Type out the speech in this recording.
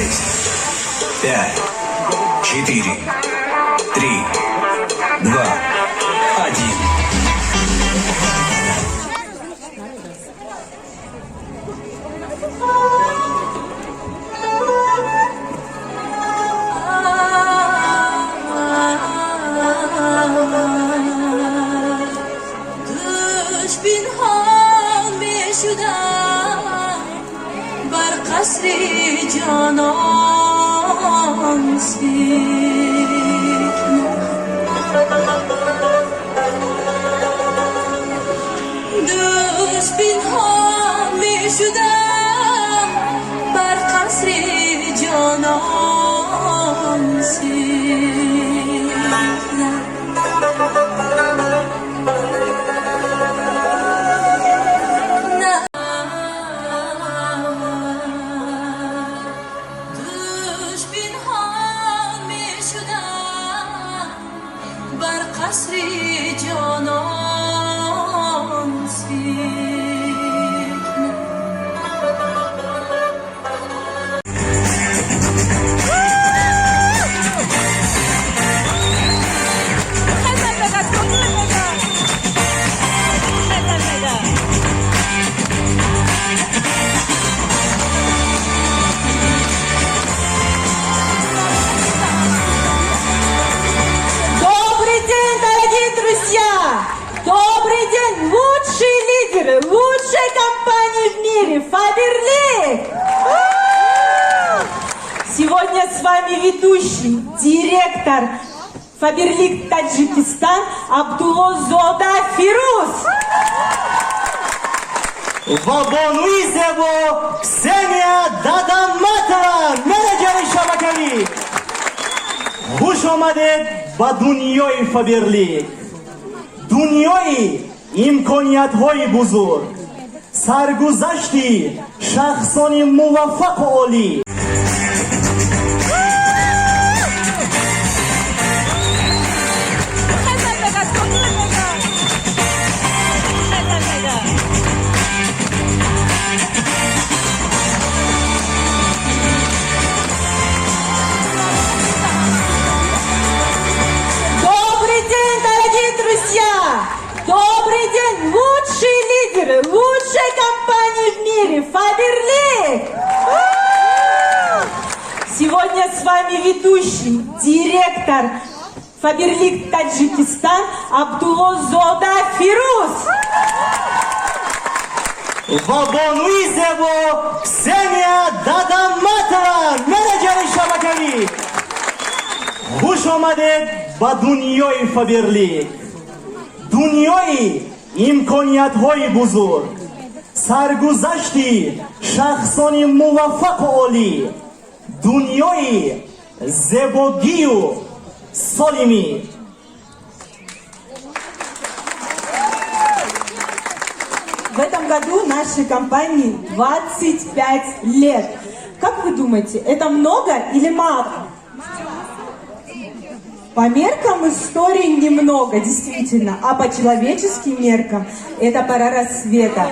Шесть, пять, четыре, три, два, один. Дӯш пинҳон мешудам бар қасри ҷонон фикр. Дӯш пинҳон мешудам бар қасри ҷонон фикр. Дӯш пинҳон мешудам бар қасри ҷонон фикр. Добрый день, дорогие друзья! Добрый день, лучшие лидеры лучшей компании в мире Фаберлик! Сегодня с вами ведущий, директор Фаберлик Таджикистан Абдуллозода Фируз. Ва бонуи зебо Ксения Дадаматова, менеҷери шабакавӣ. Хуш омадед ба дунёи Фаберлик, дунёи имкониятҳои бузург, саргузашти шахсони муваффақу олӣ. Добрый день, дорогие друзья! Добрый день, лучшие лидеры лучшей компании в мире Фаберлик! Сегодня с вами ведущий, директор Фаберлик Таджикистан Абдуллозода Фируз. Ва бонуи зебо Ксения Дадаматова, менеҷери шабакавӣ. Хуш омадед ба дунёи Фаберлик, дунёи имкониятҳои бузург, саргузашти шахсони муваффақу олӣ, дунёи зебогию солимӣ. В этом году нашей компании 25 лет. Как вы думаете, это много или мало? По меркам истории немного, действительно, а по человеческим меркам это пора рассвета.